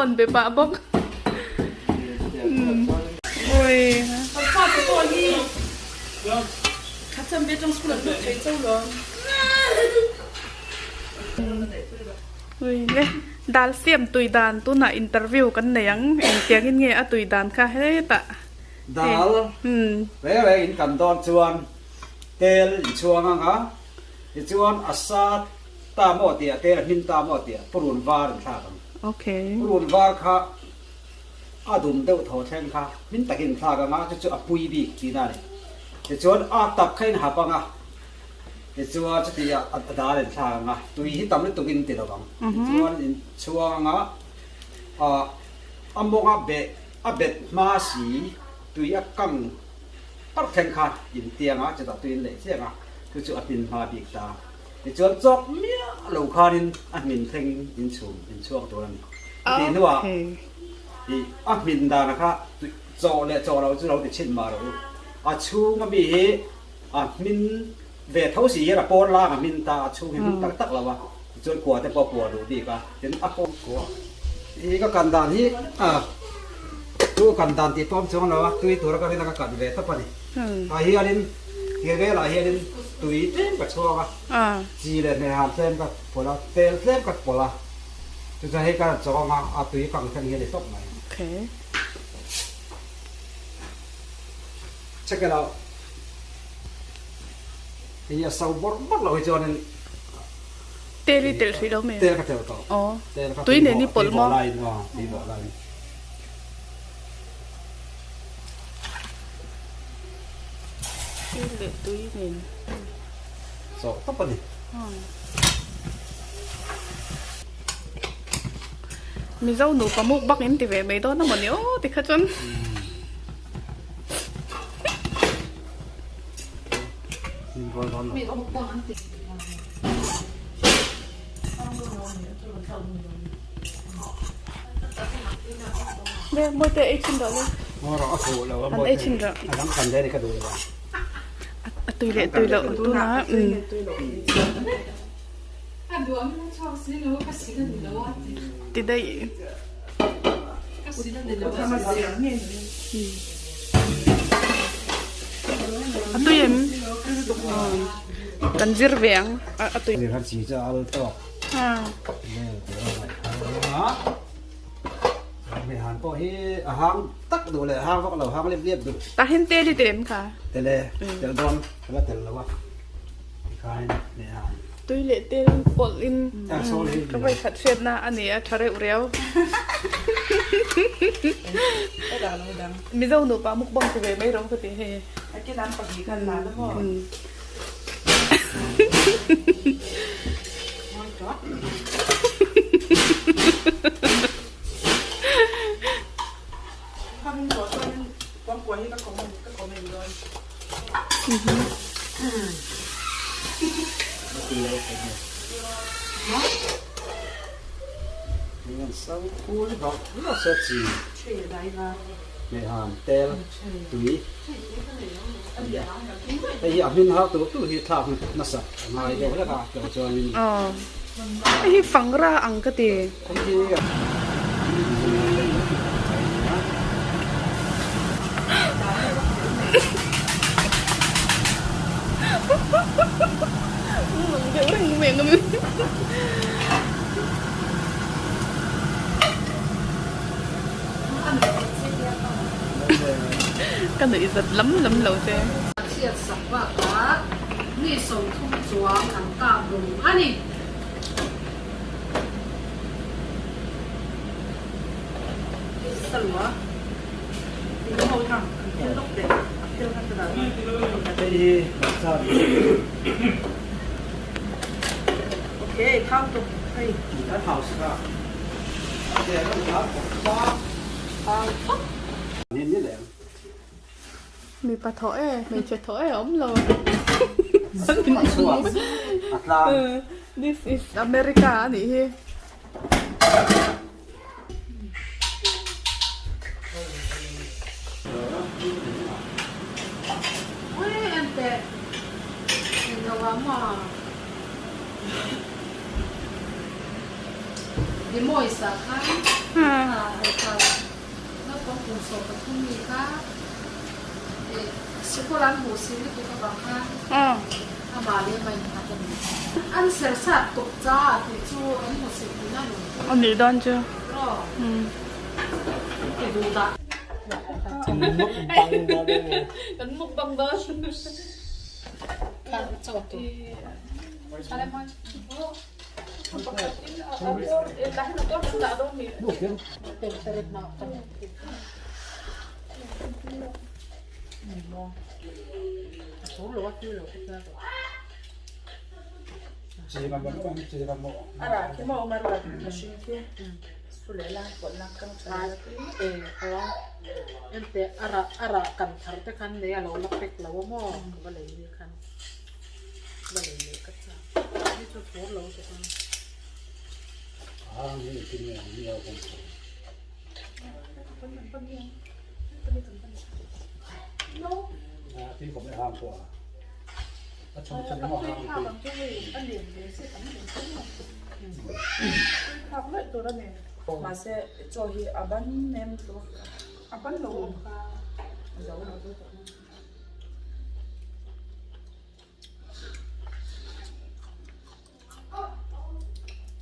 rawn be pah bawk. Ui. Ui le dal siam tui dan tunah interview kan nei ang engtiangin nge a tui dan kha hetah. Dal reng reng in kan dawn chuan tel in chhuang ang a, tichuan a sa ta maw tih ah tel a hmin ta maw tih ah purun var in thlak ang. Purun var kha a dum deuh thaw thleng kha hmin takin in thlak ang a, chu chu a pui bik tihna a ni. Tichuan a tak kha in hap ang a, tichuan chuti ah a dal in thlak ang a, tui hi tam lutuk in ti lo ang. Tichuan in chhuang ang a, a mawnga beh A bet hma si, tui a kang parh thleng kha in tiang a, chutah tui in leh chiang a, chu chu a hmin hma bik ta. Tichuan chawk miah lo khanin a hmin thleng in chhum in chhuak tur a ni. Chutih hnuah i a hmin dana kha tui chawh leh chawh lo chu lo ti chhin mah rawh u. A chhung ami hi a hmin ve tho si hian a pawn lang a hmin ta, a chhung hi hmin tak tak lo a, tichuan kua te pawh a puah duh bik a, tin a pawn kua hi ka kan dan hi a chu kan dan tih pawh a awm chuang lo a, tui tura ka rin a ka kan ve tawp a ni. Tah hianin thir velah hianin tui tlem ka chhuak a, chi leh hmehhan tlem ka pawlh a, tel tlem ka pawlh a, chu chuan hei ka rawn chawk ang a, a tui kang thleng hi a ni tawp mai. Check it out. Hei a so bawrh bawrh loh hi chuanin Tel i telh hrih lo mai. Tel ka telh tawh. Aw. Tel ka Tui nen i pawlh maw? Tui vawh laiin aw, tui vawh laiin. Tel leh tui nen. Chawh tawp a ni. Mizo nupa mukbang in ti ve mai dawn a mawni aw tikha chuan. Mawi te ei thin rawh le. An ei thin rawh. A tui leh tui loh tunah. Ti daih. A tui em? Kan zir ve ang. A tui. Tah hian tel hi tel em kha? Tui leh tel pawlh in ka vawi khat hriatna a ni a tha reuh riau. Mizo nupa mukbang ti ve mai rawh ka ti hei. Hei hi fangra ang ka ti. Ka nuih zat lam lam lo che. Chhiat sak bakah mi 30 chuang an kap rum a ni. Mipa thaw e, hmeichhe thaw e a awm lo. This is America a nih hi. Demois ah khan kha kha naupang kum 13 mi kha sikul an hmuh si lutuk avang khan amah leh amah innghat a ni. An ser sat tuk cha tih chu an hmu si tihna a ni. A nih dawn chu. Ti duh dah. Kan mukbang dawn. Kha chaw tur. Mahse chaw hi a ban nem tawh a ban lo awm kha a zo lo deuh tawh.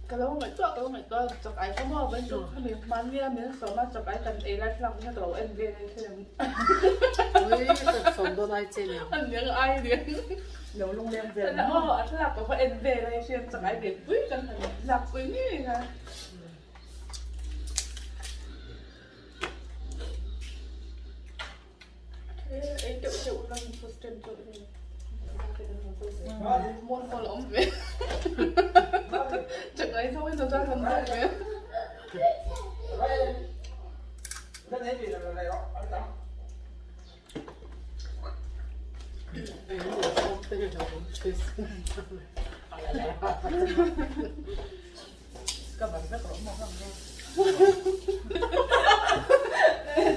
Ka lo ngaihtuah ka lo ngaihtuah chak ai kha maw kan chu khami hmannia min sawm a chak ai kan ei lai thlalak te kha ka lo en vel a thil Ui ka sawm dawn ai che nia. An niang ai nen. Lo lung leng vel maw. Aw a thlalak ka va en vel a hriat chak ai ve pui kan han lak pui ngei kha. Ei teuh teuh ula min first time teuh vel. Mual mual awm ve. Chak ai zo in zo kan zo ve. Ka ban vek rawh maw hang rawh.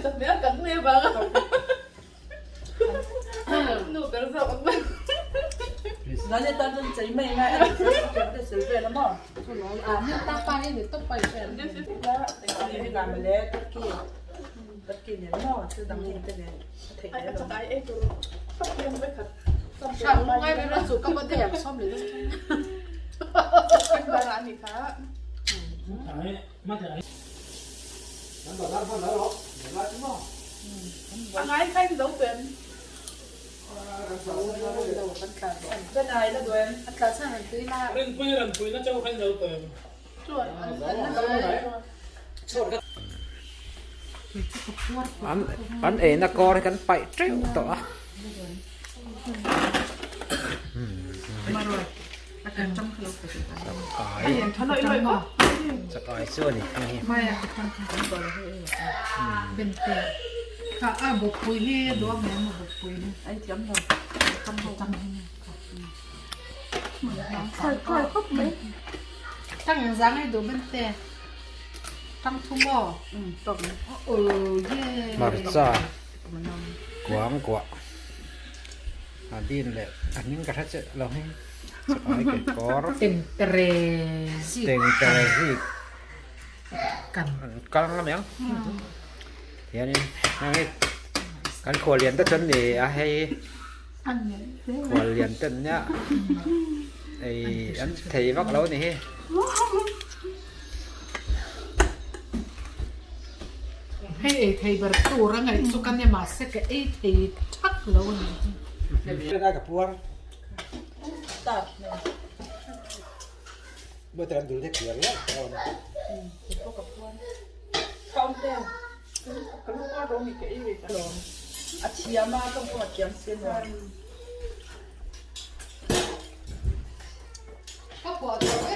Chawhmeh a kan mai avang a nu ber zawk ang mai. Nani tan chuan chei mai ngai a ni chuan te sel vel a maw. A mi ta pa hi ni tawp pai chen. Ni la male turkey turkey nen maw thil dang hi te nen a theih Ai a chak ai ei tur sap hian vek khat. Hrang lungai ri ra chu ka ba dek sawm leh Kan bang ah ni kha. A ngai kha in zo pen. Rinpui ranpui na chauh kha in zo pen. An eina kawr hi kan paih teuh tawh a. Chakai chu a ni hei hi. Hmarcha kuang kuah a din leh a hming ka hre chiah lo hei chakai ke kawr tengtere zik an kal ngam ang hianin heng hi kan khual lian te chuan ni a hei Khual lian ten nia ei an thei vak lo ni hi. Hei ei thei ber tur a ngaih chu ka ni mahse ka ei thei thak lo a ni. Ka puar. A thiam a tawng pawh a thiam si a nuam. Ka puah tawh e.